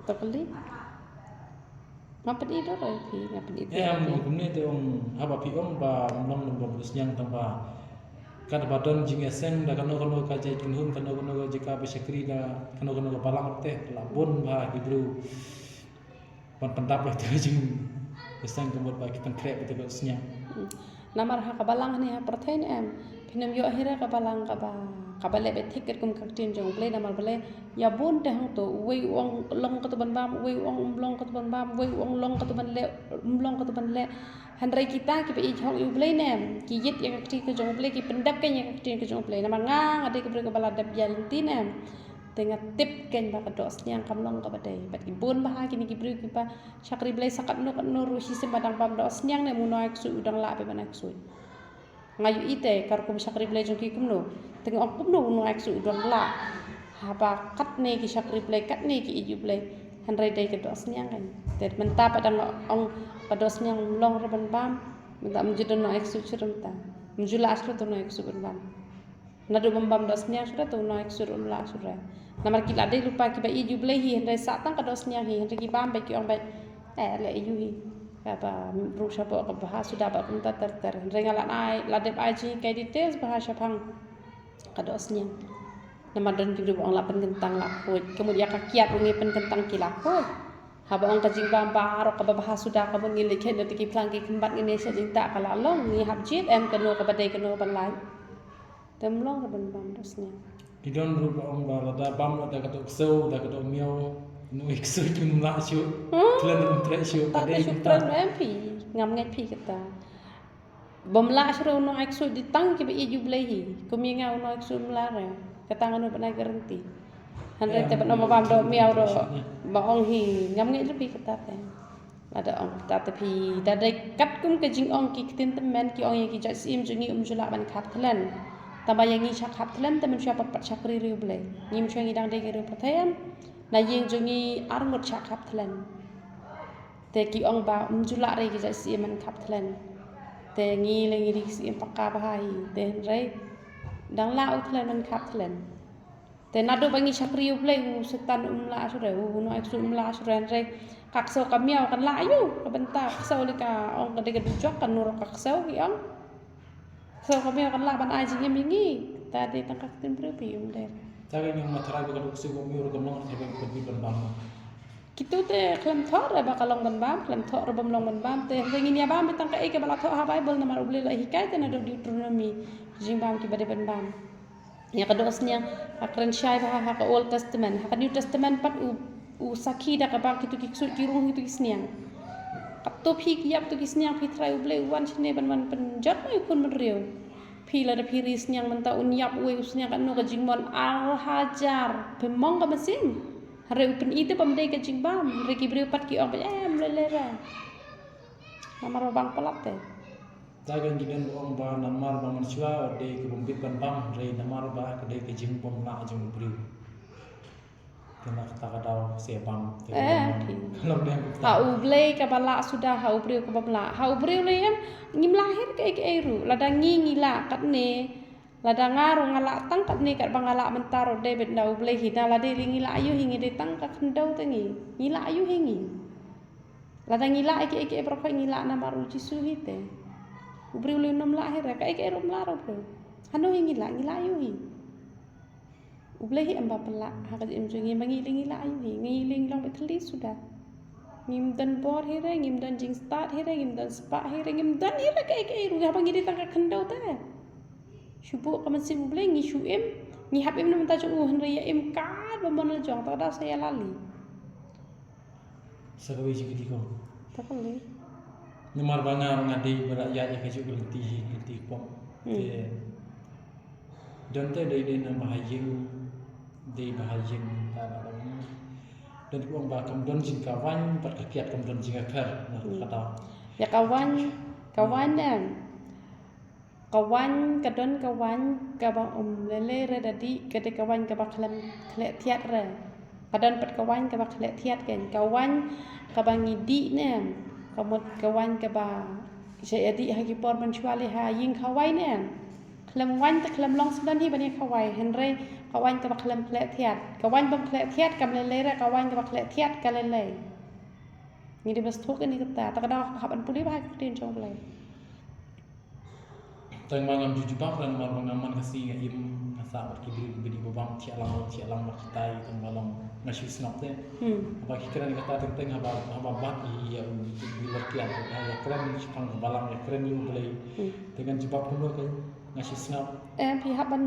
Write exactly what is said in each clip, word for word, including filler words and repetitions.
Tokli. Nga pynïoh dur phi, nga pynïoh dur. Em, kumne te ong haba phi ong ba ym long ym long sniang tang ba. Katba don jingïaseng da kano kano ka jait kynhun, kano kano ka jaka ba shakri da kano kano ka balang te la bun ba ki briew ban pyndap ïa ka jingïaseng ka mut ba ki pynkhreh ïa ka sniang. Namar ha ka balang ne ha pyrthei ne em, phin ym ïoh hi re ka balang kaba, kaba leh beit thik katkum ka ktien jong U Blei namar balei ïa bun te hangto uwei u ong long kato ban bam, uwei u ong ym long kato ban bam, uwei u ong long kato ban leh, ym long kato ban leh. Hynrei kita kiba ïeit hok ïa U Blei ne em, ki ïeit ïa ka ktien ka jong U Blei, ki pyndap kein ïa ka ktien ka jong U Blei. Namar nga nga dei ka briew kaba la dep ïa lynti ne em. Te nga tip kein ba ka doh sniang kam long kaba dei. Bad ki bun bha kine ki briew kiba shakri Blei sa katno katno ruh shisien ba dang bam doh sniang ne em u nongïaksut u dang lah beit ban ïaksut. Nga ïohi te ka rukom shakri Blei jong ki kumno. Te nga ong kumno u nongïaksut u dang lah. Haba katne ki shakri Blei, katne ki ïeit U Blei. Hynrei dei ka doh sniang kein. Te mynta pat dang ong ka doh sniang ym long re ban bam. Mynta ym ju don nongïaksut shuh re mynta. Ym ju lah shuh re don nongïaksut ban bam. Naduh bym bam doh sniang shuh re to u nongïaksut um lah shuh re. Namar ki la dei lypa kiba ïeit ïa U Blei hi, hynrei sah tang ka doh sniang hi, hynrei ki bam beit ki ong beit, eh, leh aiu hi. Kaba ruh shapoh ka bha suda ba kumta ter ter. Hynrei nga la ai, la dep ai jinghikai details bha shaphang ka doh sniang. Namar don ki briew ba ong la pynkyntang la khuid. Ka mut ïa ka kiad ruh ngi pynkyntang ki la khuid. Haba ong ka jingbam baroh kaba bha suda ka mut ngi leit kheiñ na te ki phlang ki khymbat ngi ne sha jingtah ka la long, ngi hap jied em kano kaba dei kano ban lait. Te ym long re ban bam doh sniang. Ki don ruh ba ong ba lada bam lada ka doh ksew da ka doh miaw. Nongïaksut kim lah shuh. Khlem ym treh shuh. Ka dei kumta. Khlem em phi. Ngam ngeit phi kata. Bym lah shuh re u nongïaksut dei tang kiba ïeit ïa U Blei hi. Kum ïa nga u nongïaksut ym lah re. Kata nga nud ban ai guarantee. Hynrei te ban ong ba bam doh miaw doh. Ba ong hi ngam ngeit re phi kata te. Lada ong ta te phi da dei katkum ka jingong ki ktien tymmen ki ong ïa ki jait syiem jong ngi um ju lah ban khap thlen. Tangba ïa ngi sha khap thlen te mynshuwa pat pat shakri ri U Blei. Ngi mynshuwa ngi dang dei ki riewpyrthei em. Na ïing jong ngi arngut sha khap thlen. Te ki ong ba um ju lah re ki jait syiem ban khap thlen. Te ngi le ngi dei ki syiem paka bha hi te hynrei dang lah u thlen ban khap thlen. Te naduh ba ngi shakri U Blei u Soitan um lah shuh re, u nongïaksut um lah shuh re, hynrei ka ksew ka miaw kan lah aiu, ka bynta ka ksew lei ka ong ka dei ka dujok kan nurok ka ksew ki ong. Ksew ka miaw kan lah ban ai jingim ïa ngi, ta dei tang ka ktien briew phi um dei. Ta ka ïa ngi ma tharai ba ka dei ksew ka miaw ruh ka long tharai ba ka dei ban bam. Kito te khlem thoh re ba ka long ban bam, khlem thoh re bym long ban bam, te hynrei ngin ïa bam beit tang kaei kaba la thoh ha Baibl namar U Blei la hikai te naduh Deuteronomy, jingbam kiba dei ban bam. Ïa ka doh sniang, ha kren shai bha ha ka Old Testament, ha ka New Testament pat u, u sakhi da kaba kito ki ksuid ki rung kito ki sniang. Kato phi ki ïap to ki sniang phi tharai U Blei u wan shane ban wan pynjot ma u khun bynriew. Phi lada phi ri sniang mynta un ïap uwei u sniang katno ka jingmon ar hajar. Phi mong ka mynsiem. Hynrei u pyni te bym dei ka jingbam. Hynrei ki briew pat ki ong ba em lei lei re. Namar ba bang palat te. Ta ka ngi don ba ong ba namar ba mynshuwa dei ka bym bit ban bam hynrei namar ba ka dei ka jingbymlah jong u briew. Kane kata ka daw se bam te. Eh, bam. Ka long dei kata. Ha u Blei kaba lah suda ha u briew kaba bym lah. Ha u briew lei em ngim lah hi kaei kaei ruh. Lada ngi ngi lah katne. Lada nga ruh nga lah tang katne katba nga lah mynta ruh dei beit na u Blei hi na lada lei ngi lah aiu hi ngi dei tang ka khyndew te ngi. Ngi lah aiu hi ngi. Lada ngi lah ïa kiei kiei baroh ngi lah namar u Jisu hi te. U briew lei um lah hi re kaei kaei ruh um lah ruh u briew. Hano hi ngi lah ngi lah aiu hi. U Blei hi em ba pynlah ha ka jingim jong ngi ba ngi lei ngi lah aiu hi ngi lei ngi long beit thylli suda. Ngim don bor hi re ngim don jingstad hi re ngim don spah hi re ngim don hi re kaei kaei ruh haba ngi dei tang ka khyndew te. Shu buh ka mynsiem U Blei ngi shu im ngi hap im na bynta jong u hynrei ïa im katba mon la jong ta ka daw sa ïa lali. Sa kawei jingkylli ko. Ta kylli. Namar ba nga nga dei ba la ïaid ïa kajuh ka lynti hi ka lynti pop. Te don te dei dei na ba ha ïing dei ba ha ïing ta ba la. Don ki ong ba kam don jingkawaiñ bad ka kiad kam don jingkapher na ka daw. Ïa kawaiñ kawaiñ em. Ka waiñ ka don ka waiñ kaba um lei lei re da dih ka dei ka waiñ kaba khlem khleh thiat re. Ka don pat ka waiñ kaba khleh thiat kein ka waiñ kaba ngi dih ne em ka mut ka waiñ kaba sha ïa dih ha ki por mynshuwa lei ha ïing khawai ne em. Khlem waiñ te khlem long sdang hi ban ïa khawai hynrei Ka waiñ kaba khlem khleh thiat. Ka waiñ bym khleh thiat kam lei lei re, ka waiñ kaba khleh thiat ka lei lei. Ngi dei ban sngewthuh kane kata, ta ka daw hap ban pule bha ka ktien jong U Blei. Tang ba ngam ju jubab, tang ba ngam man ka sngi nga im nga sah bad ki briew kiba dih ba bam, thiah lang, thiah lang bad kitai, tang ba long nga shu sngap te. Hmm. Haba ki kren kata teng teng haba, haba bat ïa u, u Blei kian, ïa kren shaphang ka balang, ïa kren ïa U Blei. Hmm. Te ngan jubab kumno kein, nga shu sngap. Em, phi hap ban,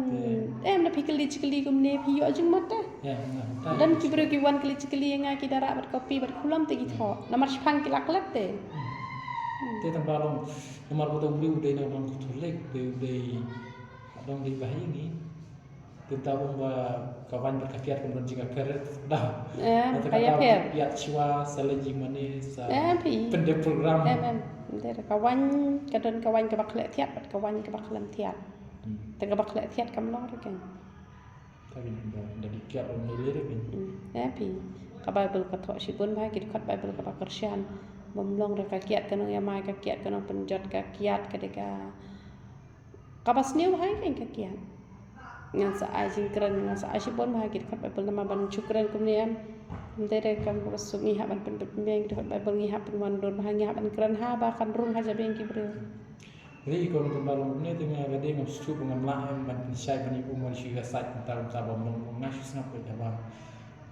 em, na phi kylli jingkylli kumne phi ïoh jingmut te. Em, na, ta don ki briew ki wan kylli jingkylli ïa nga, ki da rah bad kopi bad khulom te ki thoh. Namar shaphang ki la klet te. Hmm. Te tang ba long, namar ba uta u briew u dei nongdon Katholik, te u dei, dong dei ba ha ïing. Te mynta um ba ka waiñ bad ka kiad kam don jingïapher da. Eh, ka ïapher. Kiad shuwa sa leit ïing mane sa, eh, phi pyndep program. Em, em. Te ka waiñ, ka don ka waiñ kaba khleh thiat bad ka waiñ kaba khlem thiat. Hmm. Te kaba khleh thiat kam long re kein. Te kein da, da dei kiad ong lei lei re kein. Hmm. Eh, phi. Ka Baibl ka thoh shibun bha, ki dkhot Baibl kaba kyrshan. Bym long re ka kiad ka nongïamai, ka kiad ka nongpynjot, ka kiad ka dei ka kaba sniew bha kein ka kiad. Ngan sa ai jingkren, ngan sa ai shibun bha ki dkhot Baibl namar ban shu kren kumne em. Ym dei re kam kaba suk, ngi hap ban pynbeit pynbiang ki dkhot Baibl, ngi hap ban wan dur bha, ngi hap ban kren haba kan rung ha jabieng ki briew. Ri ko ngan pynbeit kumne te nga ka dei ngam suk, ngam lah em ban pynshai ban ïa u mar shu ka sait mynta mynta ba mlong nga shu sngap ka jaba.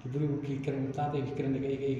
Ki briew ki kren mynta te ki kren da ka ïa ka ïa ka